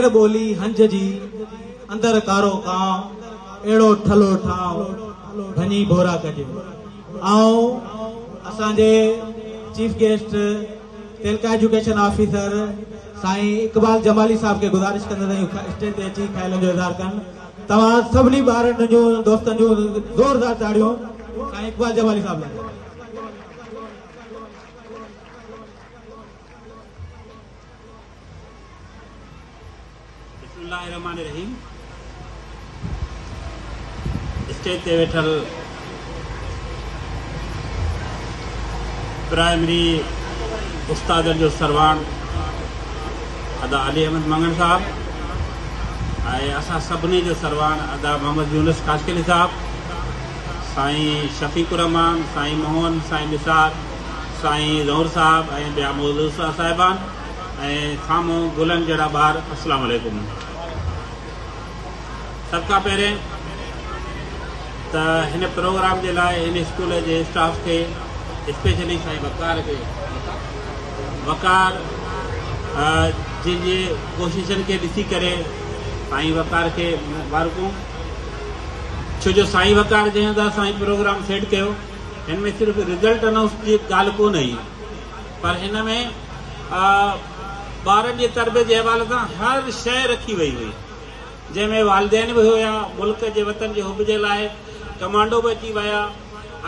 ٻاهر ٻولي هنج جي، اندر ڪارو ڪانء، اهڙو ٺلهو ٺانء، ڀڃي ڀورا ڪجي. آئون اسان جي chief guest taluka education officer سائين اقبال جمالي صاحب کي گذارش ڪندس ته هو اسٽيج تي اچي خيالن جو اظهار ڪن. توهان سڀني ٻارن جون دوستن جون زوردار تاڙيون سائين اقبال جمالي صاحب لاء. بسم الله الرحمٰن الرحيم اسٽيج تي ويٺل پرائمري استادن جو سرواڻ ادا علي احمد مڱڻ صاحب ۽ اسان سڀني جو سرواڻ ادا محمد يونس خاصخيلي صاحب، سائين شفيق الرحمان، سائين موهن، سائين نثار، سائين ظهور صاحب ۽ ٻيا معزز صاحبان ۽ سامهون گلن جهڙا ٻار السلام عليڪم. سڀ کان پهرين ته هن پروگرام جي لاء هن اسڪول جي اسٽاف کي اسپيشلي سائين وقار کي وقار جن جي ڪوششن کي ڏسي ڪري سائين وقار کي مبارڪون ڇو جو سائين وقار جنهن انداز سان هي پروگرام سيٽ ڪيو هن ۾ صرف رزلٽ انائونس جي ڳالهه ڪونه هئي پر هن ۾ ٻارن جي تربيت جي حوالي سان هر شيء رکي وئي هئي جنهن ۾ والدين به هيا ملڪ جي وطن جي حب جي لاء ڪمانڊو به اچي ويا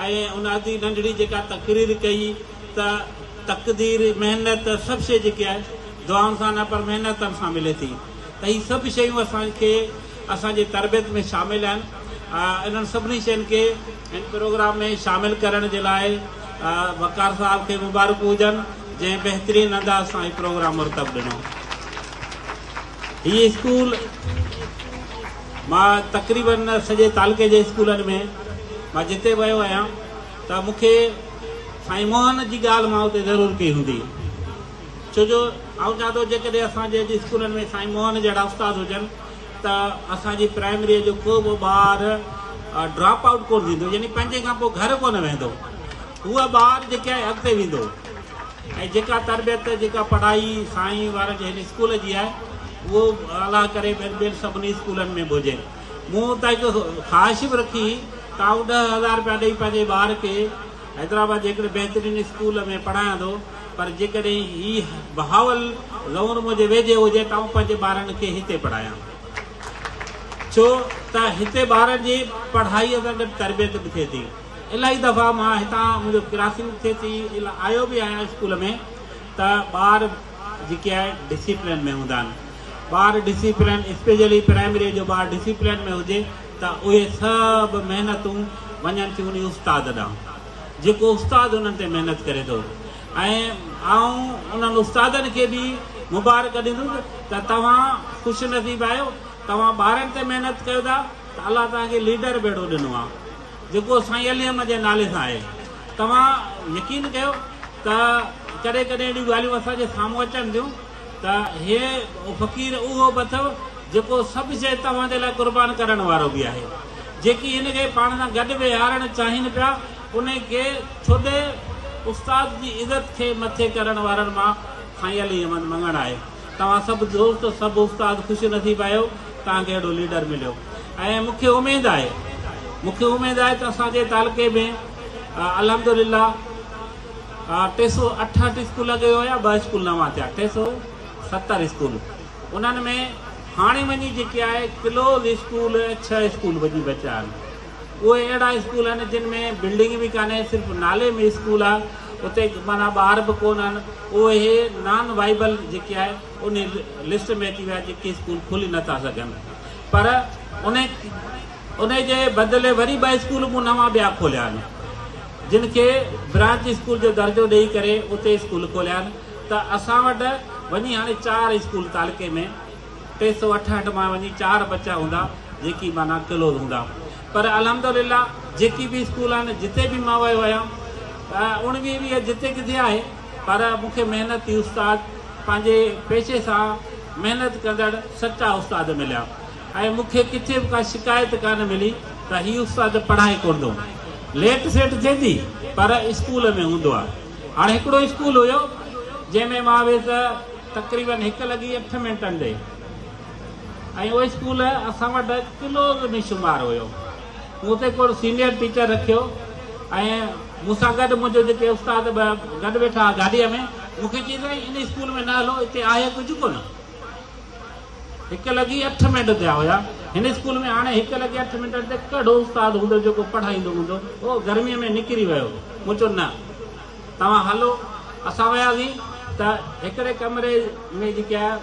۽ ان ادي ننڍڙي جيڪا تقرير ڪئي ته تقدير، محنت سڀ شيء جيڪي آهي دعائن سان نه پر محنتن سان ملي ٿي ته هي سڀ شيون اسان کي اسان جي تربيت ۾ شامل آهن انهن سڀني شين کي هن پروگرام ۾ شامل ڪرڻ جي لاء وقار صاحب کي مبارڪون هجن جنهن بهترين انداز سان هي پروگرام مرتب ڏنو. هي اسڪول مان تقريبن سڄي تعلقي جي اسڪولن ۾ مان جتي ويو آهيان ته مون کي سائين موهن جي ڳالهه مان اتي ضرور ڪئي هوندي ڇو جو آئون چوان ٿو جيڪڏهن اسان جي اڄ اسڪولن ۾ سائين موهن جهڙا استاد هجن ته اسان جي پرائمريء جو ڪو به ٻار ڊراپ آئوٽ ڪونه ٿيندو يعني پنجين کان پوء گهر ڪونه ويندو هو ٻار جيڪي آهي اڳتي ويندو ۽ جيڪا تربيت جيڪا پڙهائي سائين وارن جي هن اسڪول جي آهي اهو الله ڪري ٻين ٻين سڀني اسڪولن ۾ به هجي. مون اتان هڪ خواهش به رکي ته آئون 10,000 رپيا ڏئي پنهنجي ٻار کي حيدرآباد جي هڪڙي بهترين اسڪول ۾ پڙهايان ٿو پر جيڪڏهن هي بهاول زئور منهنجي ويجهي هجي ته آئون پنهنجي ٻارن کي هتي پڙهايان ڇو ته هتي ٻارن جي پڙهائيء سان گڏ تربيت به ٿئي ٿي. الاهي دفعا مان هتان منهنجو ڪراسنگ ٿئي ٿي آيو به آهيان اسڪول ۾ ته ٻار جيڪي آهي ڊسيپلين ۾ هوندا آهن ٻار ڊسيپلين اسپيشلي پرائمري جو ٻار ڊسيپلين ۾ هجي ته اهي سڀ محنتون وڃن ٿيون انهي استاد ڏانهن جيڪو استاد انهن تي محنت ڪري ٿو ۽ آئون انهن استادن کي به مبارڪ ڏيندس ته توهان خوش نصيب آهيو توهان ٻارن تي محنت ڪيو ٿا ته الله توهان کي ليڊر به اهڙو ڏنو آهي جيڪو سائين علي احمد جي نالي سان آهي. توهان يقين ڪيو ته ڪڏهن ڪڏهن اهڙيون ڳالهيون اسان جي سامهون اچن ٿيون ته هي فقير اهو به اٿو جيڪو سڀ شيء توهان جي لاء قربان ڪرڻ وارو به آهي. جيڪي هن کي پاڻ سان گڏ ويهارڻ چاهين پيا انهي کي ڇڏي استاد جي عزت کي مٿي ڪرڻ وارن مان سائين علي احمد مڱڻ آهي. توهان سڀ دوست سڀ استاد خوش نصيب آهيو توهان کي اهڙو ليڊر مليو ۽ مون کي اميد آهي مون کي اميد آهي ته اسان جي تعلقي ۾ الحمدلله 368 اسڪول اڳي هيا ٻه اسڪول نوان ٿيا 370 اسڪول انهن ۾ هاڻي وڃي جيڪي آهي ڪلوز اسڪول 6 اسڪول وڃي بچيا آهن اهي اهڙا اسڪول آهن جن ۾ بلڊنگ به ڪانهي صرف نالي ۾ اسڪول آهي اتي معنيٰ ٻار به ڪونه آهن اهي نان وائبل جيڪي آهي انهي لسٽ ۾ اچي ويا جيڪي اسڪول کلي نه ٿا سگهن پر انهي انهي جي بدلي وري ٻه اسڪول مون نوان ٻيا کوليا آهن جن کي برانچ اسڪول جو درجو ڏئي ڪري اتي اسڪول کوليا آهن ته اسان وٽ وڃي هاڻي چار اسڪول تعلقي ۾ 368 مان وڃي چار بچا هوندا جيڪي معنيٰ ڪلوز هوندا پر الحمد لله جيڪي به اسڪول آهن جتي به مان ويو آهيان 19 20 جتي ڪٿي آهي پر مون کي محنتي استاد پنهنجي پيشي سان محنت ڪندڙ سچا استاد مليا ۽ مون کي ڪٿي به ڪا شڪايت ڪانه ملي ته هي استاد پڙهائي ڪونه ٿو ليٽ سيٽ ٿئي ٿي پر اسڪول ۾ هوندو آهي هاڻي هڪڙو اسڪول هيو جنهن ۾ مان ويس تقريبن هڪ لڳي اٺ منٽن تي ۽ اهو اسڪول اسان وٽ ڪلوز ۾ شمار هيو. مون اتي هڪڙو سينيئر ٽيچر رکيو ۽ مون سان گڏ منهنجو جيڪي استاد به گڏ ويٺا هئا گاڏيء ۾، مون کي چيائين سائين ان اسڪول ۾ نه هلو اتي آهي ڪجهه ڪونه. هڪ لڳي اٺ منٽ ٿيا هيا. هن اسڪول ۾ هاڻي هڪ لڳي اٺ منٽن تي ڪهڙو استاد هوندو جيڪو پڙهائيندو هوندو. اهو گرميء ۾ نڪري ويو. مون چيو نه توهان هلو. اسان وياسين ته هڪڙي ڪمري ۾ جيڪي آهي.